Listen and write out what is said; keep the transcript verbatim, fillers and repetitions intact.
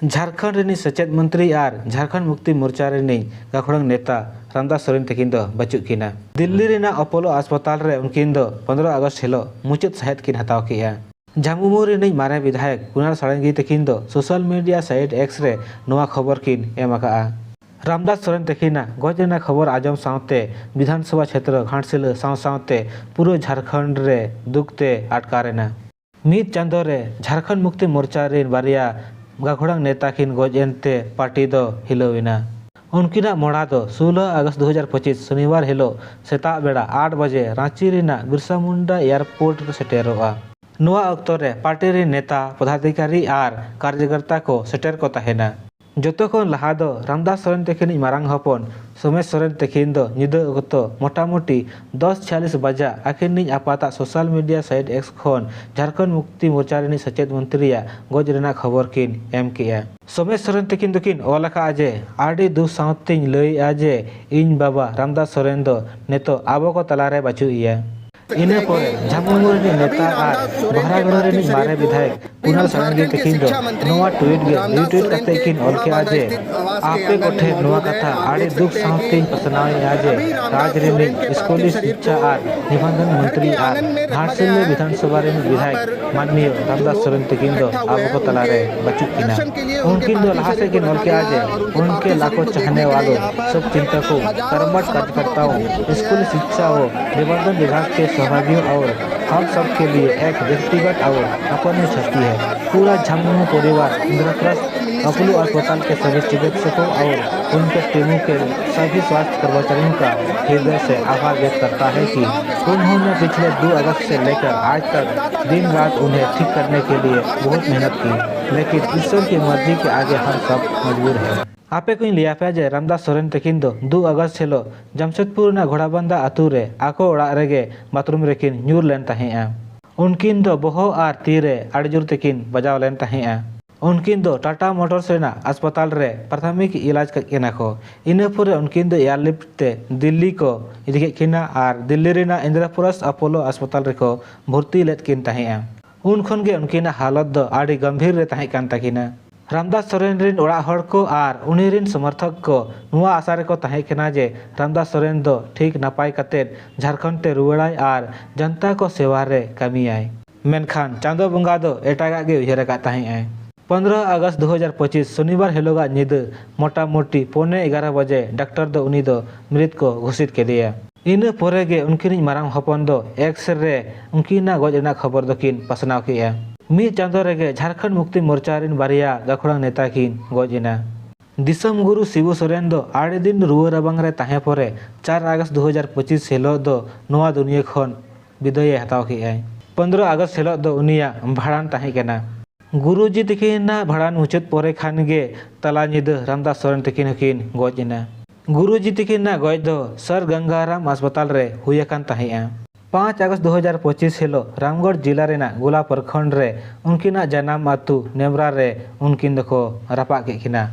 ᱡᱷᱟᱲᱠᱷᱚᱸᱰ ᱨᱤᱱᱤᱡ ᱥᱮᱪᱮᱫ ᱢᱚᱱᱛᱨᱤ ᱟᱨ ᱡᱷᱟᱲᱠᱷᱚᱸᱰ ᱢᱩᱠᱛᱤ ᱢᱳᱨᱪᱟ ᱨᱤᱱᱤᱡ ᱜᱟᱹᱠᱷᱩᱲᱟᱱ ᱱᱮᱛᱟ ᱨᱟᱢᱫᱟᱥ ᱥᱚᱨᱮᱱ ᱛᱟᱹᱠᱤᱱ ᱫᱚ ᱵᱟᱹᱪᱩᱜ ᱠᱤᱱᱟ᱾ ᱫᱤᱞᱞᱤ ᱨᱮᱱᱟᱜ ᱚᱯᱳᱞᱳ ᱟᱥᱯᱟᱛᱟᱞ ᱨᱮ ᱩᱱᱠᱤᱱ ᱫᱚ ᱯᱚᱱᱨᱚ ᱟᱜᱚᱥᱴ ᱦᱤᱞᱚᱜ ᱢᱩᱪᱟᱹᱫ ᱥᱟᱸᱦᱮᱫ ᱠᱤᱱ ᱦᱟᱛᱟᱣ ᱠᱮᱫᱼᱟ᱾ ᱡᱷᱟᱢᱩᱢᱩ ᱨᱤᱱᱤᱡ ᱢᱟᱨᱮ ᱵᱤᱫᱷᱟᱭᱚᱠ ᱠᱩᱱᱟᱞ ᱥᱟᱲᱟᱝᱜᱤ ᱛᱟᱹᱠᱤᱱ ᱫᱚ ᱥᱳᱥᱟᱞ ᱢᱤᱰᱤᱭᱟ ᱥᱟᱭᱤᱴ ᱮᱠᱥ ᱨᱮ ᱱᱚᱣᱟ ᱠᱷᱚᱵᱚᱨ ᱠᱤᱱ ᱮᱢ ᱟᱠᱟᱫᱼᱟ᱾ ᱨᱟᱢᱫᱟᱥ ᱥᱚᱨᱮᱱ ᱛᱟᱹᱠᱤᱱᱟᱜ ᱜᱚᱡ ᱨᱮᱱᱟᱜ ᱠᱷᱚᱵᱚᱨ ᱟᱸᱡᱚᱢ ᱥᱟᱶᱛᱮ ᱵᱤᱫᱷᱟᱱ ᱥᱚᱵᱷᱟ ᱪᱷᱮᱛᱨᱚ ᱜᱷᱟᱴᱥᱤᱞᱟᱹ ᱥᱟᱶ ᱥᱟᱶᱛᱮ ᱯᱩᱨᱟᱹ ᱡᱷᱟᱲᱠᱷᱚᱸᱰ ᱨᱮ ᱫᱩᱠ ᱛᱮ ᱟᱴᱠᱟᱨ ᱮᱱᱟ᱾ ᱢᱤᱫ ᱪᱟᱸᱫᱚ ᱨᱮ ᱡᱷᱟᱲᱠᱷᱚᱸᱰ ᱢᱩᱠᱛᱤ ᱢᱳᱨᱪᱟ ᱨᱤᱱ ᱵᱟᱨᱭᱟ ᱜᱟᱹᱠᱷᱩᱲᱟᱱ ᱱᱮᱛᱟ ᱠᱤᱱ ᱜᱚᱡ ᱮᱱᱛᱮ ᱯᱟᱨᱴᱤ ᱫᱚ ᱦᱤᱞᱟᱹᱣ ᱮᱱᱟ᱾ ᱩᱱᱠᱤᱱᱟᱜ ᱢᱚᱲᱟ ᱫᱚ ᱥᱳᱞᱳ ᱟᱜᱚᱥᱴ ᱫᱩ ᱦᱟᱡᱟᱨ ᱯᱚᱸᱪᱤᱥ ᱥᱚᱱᱤᱵᱟᱨ ᱦᱤᱞᱚᱜ ᱥᱮᱛᱟᱜ ᱵᱮᱲᱟ ᱟᱴ ᱵᱟᱡᱮ ᱨᱟᱸᱪᱤ ᱨᱮᱱᱟᱜ ᱵᱤᱨᱥᱟ ᱢᱩᱱᱰᱟ ᱮᱭᱟᱨᱯᱳᱨᱴ ᱨᱮ ᱥᱮᱴᱮᱨᱚᱜᱼᱟ᱾ ᱱᱚᱣᱟ ᱚᱠᱛᱚ ᱨᱮ ᱯᱟᱨᱴᱤ ᱨᱤᱱ ᱱᱮᱛᱟ, ᱯᱚᱫᱟᱫᱷᱤᱠᱟᱨᱤ ᱟᱨ ᱠᱟᱨᱡᱚᱠᱚᱨᱛᱟ ᱠᱚ ᱥᱮᱴᱮᱨ ᱠᱚ ᱛᱟᱦᱮᱱᱟ᱾ ᱡᱚᱛᱚ ᱠᱷᱚᱱ ᱞᱟᱦᱟ ᱫᱚ ᱨᱟᱢᱫᱟᱥ ᱥᱚᱨᱮᱱ ᱛᱟᱹᱠᱤᱱᱤᱡ ᱢᱟᱨᱟᱝ ᱦᱚᱯᱚᱱ ᱥᱳᱢᱮᱥ ᱥᱚᱨᱮᱱ ᱛᱟᱹᱠᱤᱱ ᱫᱚ ᱧᱤᱫᱟᱹ ᱚᱠᱛᱚ ᱢᱚᱴᱟᱢᱩᱴᱤ ᱫᱚᱥ ᱪᱷᱤᱭᱟᱞᱤᱥ ᱵᱟᱡᱟᱜ ᱟᱹᱠᱤᱱᱤᱡ ᱟᱯᱟᱛᱟᱜ ᱥᱳᱥᱟᱞ ᱢᱤᱰᱤᱭᱟ ᱥᱟᱭᱤᱴ ᱮᱠᱥ ᱠᱷᱚᱱ ᱡᱷᱟᱲᱠᱷᱚᱸᱰ ᱢᱩᱠᱛᱤ ᱢᱳᱨᱪᱟ ᱨᱤᱱᱤᱡ ᱥᱮᱪᱮᱫ ᱢᱚᱱᱛᱨᱤᱭᱟᱜ ᱜᱚᱡ ᱨᱮᱱᱟᱜ ᱠᱷᱚᱵᱚᱨ ᱠᱤᱱ ᱮᱢ ᱠᱮᱜᱼᱟ᱾ ᱥᱳᱢᱮᱥ ᱥᱚᱨᱮᱱ ᱛᱟᱹᱠᱤᱱ ᱫᱚᱠᱤᱱ ᱚᱞ ᱟᱠᱟᱫᱼᱟ ᱡᱮ, ᱟᱹᱰᱤ ᱫᱩᱠ ᱥᱟᱶᱛᱮᱧ ᱞᱟᱹᱭᱮᱫᱼᱟ ᱡᱮ ᱤᱧ ᱵᱟᱵᱟ ᱨᱟᱢᱫᱟᱥ ᱥᱚᱨᱮᱱ ᱫᱚ ᱱᱤᱛᱚᱜ ᱟᱵᱚ ᱠᱚ ᱛᱟᱞᱟᱨᱮ ᱵᱟᱹᱪᱩᱜ ᱮᱭᱟ᱾ ᱤᱱᱟᱹ ᱯᱚᱨᱮ ᱡᱷᱟᱢᱩᱢᱩ ᱨᱤᱱᱤᱡ ᱱᱮᱛᱟ ᱟᱨ ᱵᱟᱦᱨᱟᱜᱚᱲ ᱨᱤᱱᱤᱡ ᱢᱟᱨᱮ ᱵᱤᱫᱷᱟᱭᱚᱠ ᱠᱩᱱᱟᱞ ᱥᱟᱲᱟᱝᱜᱤ ᱛᱟᱹᱠᱤᱱ ᱫᱚ ᱱᱚᱣᱟ ᱴᱩᱭᱤᱴ ᱜᱮ ᱨᱤᱴᱩᱭᱤᱴ ᱠᱟᱛᱮ ᱠᱤᱱ ᱚᱞ ᱠᱮᱫᱼᱟ ᱡᱮ, ᱟᱯᱮ ᱠᱚᱴᱷᱮᱱ ᱱᱚᱣᱟ ᱠᱟᱛᱷᱟ ᱟᱹᱰᱤ ᱫᱩᱠ ᱥᱟᱶᱛᱮᱧ ᱯᱟᱥᱱᱟᱣᱮᱫᱼᱟ ᱡᱮ ᱨᱟᱡᱽ ᱨᱤᱱᱤᱡ ᱥᱠᱩᱞᱤ ᱥᱤᱠᱪᱷᱟ ᱟᱨ ᱱᱤᱵᱚᱱᱫᱷᱚᱱ ᱢᱚᱱᱛᱨᱤ ᱟᱨ ᱜᱷᱟᱴᱥᱤᱞᱟᱹ ᱵᱤᱫᱷᱟᱱ ᱥᱚᱵᱷᱟ ᱨᱤᱱᱤᱡ ᱵᱤᱫᱷᱟᱭᱚᱠ ᱢᱟᱱᱱᱤᱭᱚ ᱨᱟᱢᱫᱟᱥ ᱥᱚᱨᱮᱱ ᱛᱟᱹᱠᱤᱱ ᱫᱚ ᱟᱵᱚ ᱠᱚ ᱛᱟᱞᱟᱨᱮ ᱵᱟᱹᱪᱩᱜ ᱠᱤᱱᱟ᱾ ᱩᱱᱠᱤᱱ ᱫᱚ ᱞᱟᱦᱟ ᱥᱮᱫ ᱠᱤᱱ ᱚᱞ ᱠᱮᱫᱼᱟ ᱡᱮ, ᱩᱱᱠᱮ ᱞᱟᱠᱷᱚ ᱪᱟᱦᱱᱮ ᱣᱟᱞᱳ, ᱥᱚᱵ ᱪᱤᱱᱛᱟᱹ ᱠᱚ, ᱠᱚᱨᱢᱚᱴ ᱠᱟᱨᱡᱚᱠᱚᱨᱛᱟᱣᱳ, ᱥᱠᱩᱞ ᱥᱤᱠᱪᱷᱟ ᱳ ᱱᱤᱵᱚᱱᱫᱷᱚᱱ ᱵᱤᱵᱷᱟᱜᱽ ᱠᱮ ᱥᱚᱦᱵᱷᱟᱜᱤᱭᱳ ᱳᱨ ᱦᱟᱢ ᱥᱚᱵ ᱠᱮ ᱞᱤᱭᱮ ᱮᱠ ᱵᱮᱠᱛᱤᱜᱚᱛ ᱳᱨ ᱟᱯᱚᱨᱱᱤᱭ ᱪᱷᱟᱛᱤ ᱦᱮ᱾ ᱯᱩᱨᱟ ᱡᱷᱟᱢᱩᱢᱩ ᱯᱚᱨᱤᱵᱟᱨ ᱤᱱᱫᱨᱚᱯᱨᱚᱥᱛᱷ ᱟᱯᱳᱞᱳ ᱟᱥᱯᱟᱛᱟᱞ ᱠᱮ ᱥᱚᱵᱷᱤ ᱪᱤᱠᱤᱛᱥᱚᱠᱳ ᱳᱨ ᱩᱱᱠᱮ ᱴᱤᱢᱳ ᱠᱮ ᱥᱚᱵᱷᱤ ᱥᱣᱟᱥᱛᱷ ᱠᱚᱨᱢᱚᱪᱟᱨᱤᱭᱳ ᱠᱟ ᱦᱨᱫᱚᱭ ᱥᱮ ᱟᱵᱷᱟᱨ ᱵᱮᱠᱛ ᱠᱟᱨᱛᱟ ᱦᱮ ᱠᱤ ᱩᱱᱦᱳᱱᱮ ᱯᱤᱪᱷᱞᱮ ᱫᱩ ᱟᱜᱚᱥᱴ ᱥᱮ ᱞᱮᱠᱟᱨ ᱟᱡ ᱛᱟᱠ ᱫᱤᱱ ᱨᱟᱛ ᱩᱱᱦᱮ ᱴᱷᱤᱠ ᱠᱟᱨᱱᱮ ᱠᱮ ᱞᱤᱭᱮ ᱵᱚᱦᱩᱛ ᱢᱮᱦᱱᱚᱛ ᱠᱤ, ᱞᱮᱠᱤᱱ ᱤᱥᱣᱚᱨ ᱠᱤ ᱢᱟᱨᱡᱤ ᱠᱮ ᱟᱜᱮ ᱦᱟᱢ ᱥᱚᱵ ᱢᱚᱡᱽᱵᱩᱨ ᱦᱮ᱾ ᱟᱯᱮ ᱠᱚᱧ ᱞᱟᱹᱭ ᱟᱯᱮᱭᱟ ᱡᱮ ᱨᱟᱢᱫᱟᱥ ᱥᱚᱨᱮᱱ ᱛᱟᱹᱠᱤᱱ ᱫᱚ ᱫᱩ ᱟᱜᱚᱥᱴ ᱦᱤᱞᱚᱜ ᱡᱟᱢᱥᱮᱫᱽᱯᱩᱨ ᱨᱮᱱᱟᱜ ᱜᱷᱳᱲᱟᱵᱟᱱᱫᱟ ᱟᱹᱛᱩ ᱨᱮ ᱟᱠᱚ ᱚᱲᱟᱜ ᱨᱮᱜᱮ ᱵᱟᱛᱷᱨᱩᱢ ᱨᱮᱠᱤᱱ ᱧᱩᱨ ᱞᱮᱱ ᱛᱟᱦᱮᱸᱫᱼᱟ᱾ ᱩᱱᱠᱤᱱ ᱫᱚ ᱵᱚᱦᱚᱜ ᱟᱨ ᱛᱤ ᱨᱮ ᱟᱹᱰᱤ ᱡᱳᱨ ᱛᱮᱠᱤᱱ ᱵᱟᱡᱟᱣ ᱞᱮᱱ ᱛᱟᱦᱮᱸᱫᱼᱟ᱾ ᱩᱱᱠᱤᱱ ᱫᱚ ᱴᱟᱴᱟ ᱢᱳᱴᱚᱨᱥ ᱨᱮᱱᱟᱜ ᱟᱥᱯᱟᱛᱟᱞ ᱨᱮ ᱯᱨᱟᱛᱷᱚᱢᱤᱠ ᱤᱞᱟᱡᱽ ᱠᱟᱜ ᱠᱤᱱᱟ ᱠᱚ᱾ ᱤᱱᱟᱹ ᱯᱚᱨᱮ ᱩᱱᱠᱤᱱ ᱫᱚ ᱮᱭᱟᱨᱞᱤᱯᱷᱴ ᱛᱮ ᱫᱤᱞᱞᱤ ᱠᱚ ᱤᱫᱤ ᱠᱮᱫ ᱠᱤᱱᱟ ᱟᱨ ᱫᱤᱞᱞᱤ ᱨᱮᱱᱟᱜ ᱤᱱᱫᱨᱚᱯᱨᱚᱥᱛᱷ ᱟᱯᱳᱞᱳ ᱟᱥᱯᱟᱛᱟᱞ ᱨᱮᱠᱚ ᱵᱷᱚᱨᱛᱤ ᱞᱮᱫ ᱠᱤᱱ ᱛᱟᱦᱮᱸᱫᱼᱟ᱾ ᱩᱱ ᱠᱷᱚᱱ ᱜᱮ ᱩᱱᱠᱤᱱᱟᱜ ᱦᱟᱞᱚᱛ ᱫᱚ ᱟᱹᱰᱤ ᱜᱚᱢᱵᱷᱤᱨ ᱨᱮ ᱛᱟᱦᱮᱸ ᱠᱟᱱ ᱛᱟᱹᱠᱤᱱᱟ᱾ ᱨᱟᱢᱫᱟᱥ ᱥᱚᱨᱮᱱ ᱨᱤᱱ ᱚᱲᱟᱜ ᱦᱚᱲ ᱠᱚ ᱟᱨ ᱩᱱᱤ ᱨᱤᱱ ᱥᱚᱢᱚᱨᱛᱷᱚᱠ ᱠᱚ ᱱᱚᱣᱟ ᱟᱥᱟ ᱨᱮᱠᱚ ᱛᱟᱦᱮᱸ ᱠᱟᱱᱟ ᱡᱮ ᱨᱟᱢᱫᱟᱥ ᱥᱚᱨᱮᱱ ᱫᱚ ᱴᱷᱤᱠ ᱱᱟᱯᱟᱭ ᱠᱟᱛᱮᱫ ᱡᱷᱟᱲᱠᱷᱚᱸᱰ ᱛᱮ ᱨᱩᱣᱟᱹᱲᱟᱭ ᱟᱨ ᱡᱚᱱᱛᱟ ᱠᱚ ᱥᱮᱣᱟ ᱨᱮ ᱠᱟᱹᱢᱤᱭᱟᱭ᱾ ᱢᱮᱱᱠᱷᱟᱱ ᱪᱟᱸᱫᱚ ᱵᱚᱸᱜᱟ ᱫᱚ ᱮᱴᱟᱜᱟᱜ ᱜᱮ ᱩᱭᱦᱟᱹᱨ ᱟᱠᱟᱫ ᱛᱟᱦᱮᱸᱫ ᱟᱭ᱾ ᱯᱚᱱᱫᱽᱨᱚ ᱟᱜᱚᱥᱴ ᱫᱩ ᱦᱟᱡᱟᱨ ᱯᱚᱸᱪᱤᱥ ᱥᱚᱱᱤᱵᱟᱨ ᱦᱤᱞᱚᱜᱟᱜ ᱧᱤᱫᱟᱹ ᱢᱚᱴᱟᱢᱩᱴᱤ ᱯᱚᱱᱮ ᱮᱜᱟᱨᱚ ᱵᱟᱡᱮ ᱰᱟᱠᱛᱟᱨ ᱫᱚ ᱩᱱᱤ ᱫᱚ ᱢᱨᱤᱛ ᱠᱚ ᱜᱷᱳᱥᱤᱛ ᱠᱮᱫᱮᱭᱟ᱾ ᱤᱱᱟᱹ ᱯᱚᱨᱮ ᱜᱮ ᱩᱱᱠᱤᱱᱤᱡ ᱢᱟᱨᱟᱝ ᱦᱚᱯᱚᱱ ᱫᱚ ᱮᱠᱥ ᱨᱮ ᱩᱱᱠᱤᱱᱟᱜ ᱜᱚᱡ ᱨᱮᱱᱟᱜ ᱠᱷᱚᱵᱚᱨ ᱫᱚᱠᱤᱱ ᱯᱟᱥᱱᱟᱣ ᱠᱮᱫᱼᱟ᱾ ᱢᱤᱫ ᱪᱟᱸᱫᱚ ᱨᱮᱜᱮ ᱡᱷᱟᱲᱠᱷᱚᱸᱰ ᱢᱩᱠᱛᱤ ᱢᱳᱨᱪᱟ ᱨᱤᱱ ᱵᱟᱨᱭᱟ ᱜᱟᱹᱠᱷᱩᱲᱟᱱ ᱱᱮᱛᱟ ᱠᱤᱱ ᱜᱚᱡ ᱮᱱᱟ᱾ ᱫᱤᱥᱚᱢ ᱜᱩᱨᱩ ᱥᱤᱵᱩ ᱥᱚᱨᱮᱱ ᱫᱚ ᱟᱹᱰᱤ ᱫᱤᱱ ᱨᱩᱣᱟᱹ ᱨᱟᱵᱟᱝ ᱨᱮ ᱛᱟᱦᱮᱸ ᱯᱚᱨᱮ ᱪᱟᱨ ᱟᱜᱚᱥᱴ ᱫᱩ ᱦᱟᱡᱟᱨ ᱯᱚᱸᱪᱤᱥ ᱦᱤᱞᱚᱜ ᱫᱚ ᱱᱚᱣᱟ ᱫᱩᱱᱤᱭᱟᱹ ᱠᱷᱚᱱ ᱵᱤᱫᱟᱹᱭᱮ ᱦᱟᱛᱟᱣ ᱠᱮᱫᱼᱟᱭ᱾ ᱯᱚᱱᱫᱽᱨᱚ ᱟᱜᱚᱥᱴ ᱦᱤᱞᱚᱜ ᱫᱚ ᱩᱱᱤᱭᱟᱜ ᱵᱷᱟᱸᱰᱟᱱ ᱛᱟᱦᱮᱸ ᱠᱟᱱᱟ᱾ ᱜᱩᱨᱩᱡᱤ ᱛᱤᱠᱤᱱᱟᱜ ᱵᱷᱟᱸᱰᱟᱱ ᱢᱩᱪᱟᱹᱫ ᱯᱚᱨᱮ ᱠᱷᱟᱱ ᱜᱮ ᱛᱟᱞᱟ ᱧᱤᱫᱟᱹ ᱨᱟᱢᱫᱟᱥ ᱥᱚᱨᱮᱱ ᱛᱤᱠᱤᱱ ᱦᱚᱸᱠᱤᱱ ᱜᱚᱡ ᱮᱱᱟ᱾ ᱜᱩᱨᱩᱡᱤ ᱛᱤᱠᱤᱱᱟᱜ ᱜᱚᱡ ᱫᱚ ᱥᱟᱨ ᱜᱟᱝᱜᱟᱨᱟᱢ ᱦᱟᱥᱯᱟᱛᱟᱞ ᱨᱮ ᱦᱩᱭ ᱟᱠᱟᱱ ᱛᱟᱦᱮᱸᱫᱼᱟ᱾ ᱯᱟᱸᱪ ᱟᱜᱚᱥᱴ ᱫᱩ ᱦᱟᱡᱟᱨ ᱯᱚᱸᱪᱤᱥ ᱦᱤᱞᱚᱜ ᱨᱟᱢᱜᱚᱲ ᱡᱤᱞᱟ ᱨᱮᱱᱟᱜ ᱜᱳᱞᱟ ᱯᱨᱚᱠᱷᱚᱸᱰ ᱨᱮ ᱩᱱᱠᱤᱱᱟᱜ ᱡᱟᱱᱟᱢ ᱟᱹᱛᱩ ᱱᱮᱢᱨᱟ ᱨᱮ ᱩᱱᱠᱤᱱ ᱫᱚᱠᱚ ᱨᱟᱯᱟᱜ ᱠᱮᱫ ᱠᱤᱱᱟ᱾